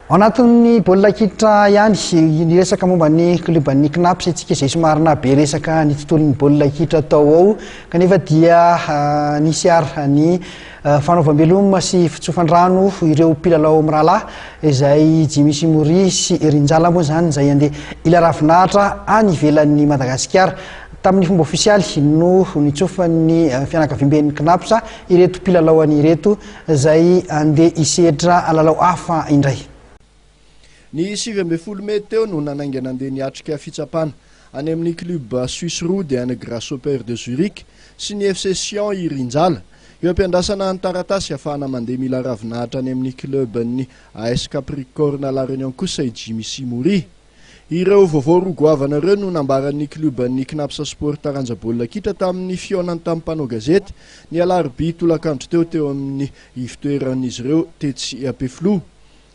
Ao anatin'ny baolina kitra ihany, niresaka momba ny klioban'ny Cnaps isika izay somary nahabe resaka ny tontolon'ny baolina kitra tao ao, kanefa dia nisy ary ny fanaovam-beloma sy fitsofan-drano ireo mpilalao mirahalahy izay Jimmy Simory sy Rinjala moa izany izay handeha hila ravinahitra any ivelan'i Madagasikara. Tamin'ny fomba ofisialy no nitsofan'ny fianakaviamben'ny Cnaps ireto mpilalaoany ireto izay handeha hisedra lalao hafa indray. Ny 19 mey teo no nanainga nandeha niatrika fitsapana any amin'ny club suisse roa dia ny Grasshopper de Zurich sy ny FC Sion i Rinjala. Eo am-piandrasana ny taratasy hahafahana mandeha mila ravinahitra any amin'ny club-n'ny AS Capricorne La Réunion kosa i Jimmy Simouri. Ireo vaovao roa goavana ireo no nambaran'ny klioban'ny Cnaps Sport taranja baolina kitra tamin'ny fihaonany tamin'ny mpanao gazety ny alarobia tolakandro teo teo amin'ny ivontoeran'izy ireo tetsy Ampefiloha.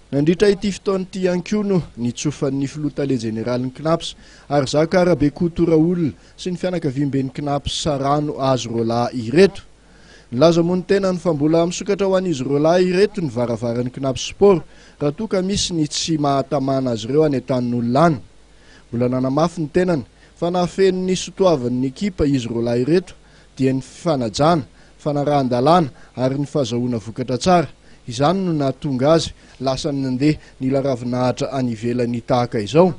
Nandritra ity fotoana ity ihany koa no nitsofan'ny filoha tale jeneralin'ny Cnaps Arizaka Rabekoto Raoul sy ny fianakaviamben'ny Cnaps rano azy roalahy ireto. Nilaza moa ny tenany fa mbola misokatra ho an'izy roa lahy ireto ny varavaran'ny Cnaps Sport raha toa ka misy ny tsy mahatamana azy ireo any an-tanin'olona any. Mbola nanamafy ny tenany fa nahafeno ny sotoavin'ny ekipa izy roa lahy ireto dia ny fifanajana, fanarahan-dalàna ary ny fahazahoana vokatra tsara. Izany no nahatonga azy lasa nandeha nila ravinahitra any ivelany tahaka izao.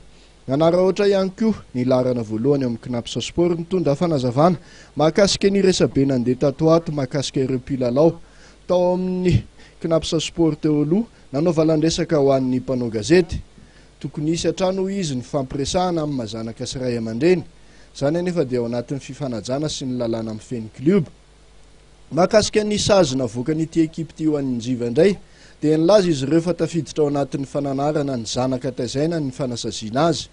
Nanararaotra ihany koa ny laharana voalohany ao amin'ny Cnaps Sport nitondra fanazavana mahakasika ny resabe nandeha tato ho ato mahakasika ireo mpilalao tao amin'ny Cnaps Sport teo aloha nanao valandresaka ho an'ny mpanao gazety. Tokony hisy hatrany hoy izy ny fifampiresahana amin'ny mazanaka sy ray aman-dreny. Izany anefa dia ao anatin'ny fifanajana sy ny lalàna mifehy ny klioba. Mahakasika ny sazy navoakan'ity ekipa ity ho an'ny Njiva indray dia nilaza izy ireo fa tafiditra ao anatin'ny fananarana ny zanaka taizaina ny fanasaziana azy.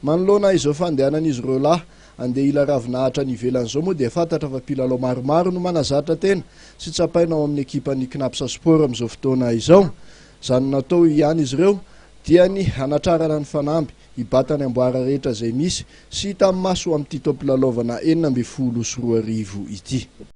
Manoloana izao fandehanan'izy ireo lahy handeha hila ravinahitra any ivelany izao moa dia fantatra fa mpilalao maromaro no manazatra tena sy tsapaina ao amin'ny ekipan'ny Cnaps Sport amin'izao fotoana izao. Izany natao ihany izy ireo dia ny hanatrarana ny fanamby hibata ny amboara rehetra izay misy sy hita maso amin'ity taom-pilalaovana 2016 ity.